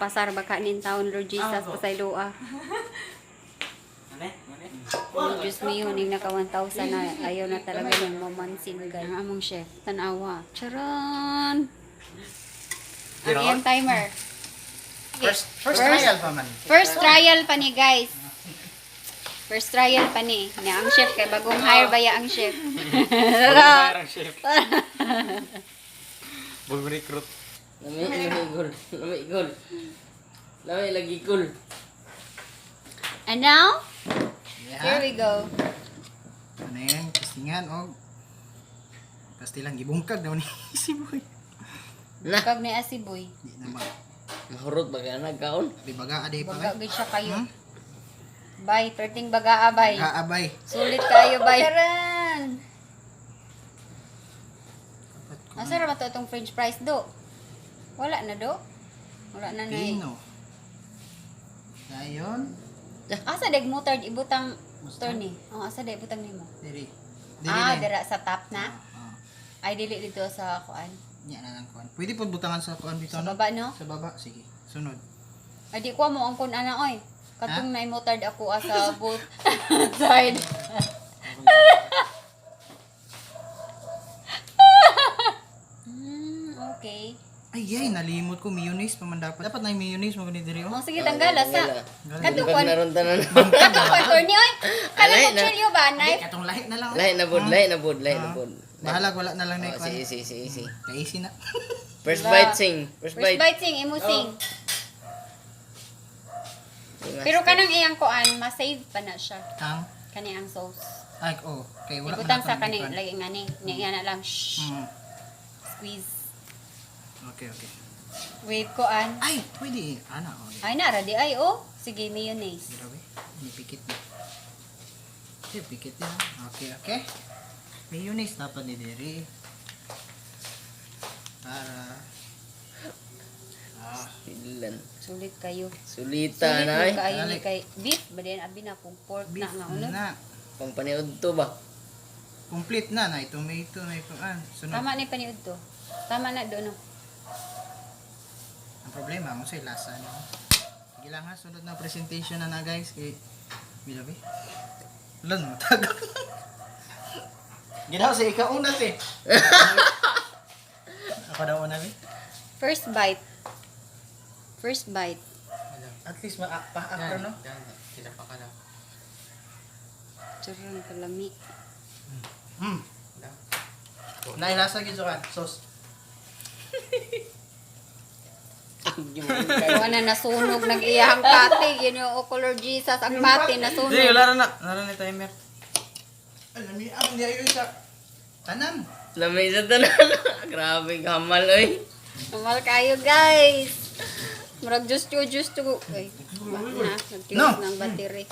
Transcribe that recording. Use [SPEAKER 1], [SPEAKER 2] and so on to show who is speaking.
[SPEAKER 1] Mapasar baka nin taon, Lord Jesus, pasayloa. Oh, Diyos mio, ning naka 1,000 na ayaw na talaga niyang mamansin, guys. Ang among chef, tanawa. Charan! Ang iyang timer.
[SPEAKER 2] First trial pa man.
[SPEAKER 1] First trial pa ni, guys. First trial pa ni. Nya ang chef kay bagong hire ba ya ang chef.
[SPEAKER 3] Bagong chef. Bagong recruit.
[SPEAKER 4] Lami, lami gol. Lami gol. Lami lagi gol.
[SPEAKER 1] And now,
[SPEAKER 2] Yeah.
[SPEAKER 1] here we go.
[SPEAKER 2] Ano yan? Testingan og pastilang gibungkag daw ni si Boy.
[SPEAKER 4] Na.
[SPEAKER 1] Kag ni Asiboy.
[SPEAKER 2] Di na ma.
[SPEAKER 4] Mahurot ba ka nagkaon?
[SPEAKER 2] Di baga aday pa
[SPEAKER 1] Baga
[SPEAKER 2] kay.
[SPEAKER 1] gid siya kayo. Bye, perting baga abay.
[SPEAKER 2] Aabay.
[SPEAKER 1] Sulit kayo, bye. Charan! Asa ra ba to itong french fries do? Wala na do? Wala na na.
[SPEAKER 2] Pino. Dayon.
[SPEAKER 1] Asa dag mutard ibutang turn ni? Oh, asa dag ibutang nimo?
[SPEAKER 2] Diri.
[SPEAKER 1] Ah,
[SPEAKER 2] na.
[SPEAKER 1] dira sa top na.
[SPEAKER 2] Ah,
[SPEAKER 1] Ay dili dito sa kuan.
[SPEAKER 2] nya na lang kuan. Pwede pud butangan sa kuan dito
[SPEAKER 1] Sa
[SPEAKER 2] no?
[SPEAKER 1] baba no?
[SPEAKER 2] Sa baba, sige. Sunod.
[SPEAKER 1] Ay di ko mo ang kun ana oy. Katong na mutard ako asa both side. Okay.
[SPEAKER 2] Ay, yay, nalimot ko mayonnaise pa man dapat. Dapat na yung mayonnaise mo gani diri oh.
[SPEAKER 1] Oh, sige tanggala sa. Katong
[SPEAKER 4] Bungkag
[SPEAKER 1] kuan.
[SPEAKER 4] na ron tanan.
[SPEAKER 1] Katong kuan torni oy. Kanang
[SPEAKER 4] Alay na.
[SPEAKER 1] kutsilyo ba knife?
[SPEAKER 2] Katong lahi na lang. Oh.
[SPEAKER 4] Lahi na bod, lahi na bod, lahi na bod.
[SPEAKER 2] Bahala wala na lang na
[SPEAKER 4] Oh,
[SPEAKER 2] kuan.
[SPEAKER 4] sige, sige, sige, sige.
[SPEAKER 2] Kaisi na.
[SPEAKER 4] First bite sing. First
[SPEAKER 1] First
[SPEAKER 4] bite.
[SPEAKER 1] bite sing imo sing. Pero kanang iyang kuan, ma-save pa na siya.
[SPEAKER 2] Ang
[SPEAKER 1] Kani ang sauce.
[SPEAKER 2] ay oh, kay wala man
[SPEAKER 1] Ibutang
[SPEAKER 2] na
[SPEAKER 1] sa
[SPEAKER 2] tong
[SPEAKER 1] kani
[SPEAKER 2] kuan.
[SPEAKER 1] lagi nga ni. Niya na lang. Shh. Squeeze.
[SPEAKER 2] Okay.
[SPEAKER 1] Wait kuan.
[SPEAKER 2] Ay, pwede. Ana, oh.
[SPEAKER 1] Ay na ready ay oh. Sige mayonnaise.
[SPEAKER 2] Grabe. Ini pikit na. Sige, pikit na. Okay. Mayonnaise dapat ni diri. Para ah,
[SPEAKER 4] Tilan.
[SPEAKER 1] Sulit kayo.
[SPEAKER 4] Sulita
[SPEAKER 1] Sulit
[SPEAKER 4] na
[SPEAKER 1] mo
[SPEAKER 4] ay.
[SPEAKER 1] kayo ni
[SPEAKER 2] Dali.
[SPEAKER 1] kay beef ba din abi na kung pork na
[SPEAKER 2] beef
[SPEAKER 1] nga uno.
[SPEAKER 2] na.
[SPEAKER 4] Pang paniud to ba?
[SPEAKER 2] Complete na na tomato na kuan. Sunod.
[SPEAKER 1] Tama ni paniud to. Tama na do no.
[SPEAKER 2] Ang problema mo sa lasa no. Sige lang ha, sunod na presentation na na guys kay Bilabi. Lan mo tagal. Ginaw si ikaw una si. Ako daw una bi.
[SPEAKER 1] First bite. First bite.
[SPEAKER 2] At least ma-pa no.
[SPEAKER 1] Charang kalami.
[SPEAKER 2] Nailasa gid kan sauce.
[SPEAKER 1] Kuha na nasunog nag iyang pati. Ginoo ko Lord Jesus ang pati nasunog.
[SPEAKER 3] Hindi, wala na. Wala na timer.
[SPEAKER 2] Alam ni ang di ayo sa tanan.
[SPEAKER 4] Lamay sa tanan. Grabe kamal oy.
[SPEAKER 1] Normal kayo guys. Murag just to. Ay, ba na, nagtiwas
[SPEAKER 2] No.
[SPEAKER 1] ng battery.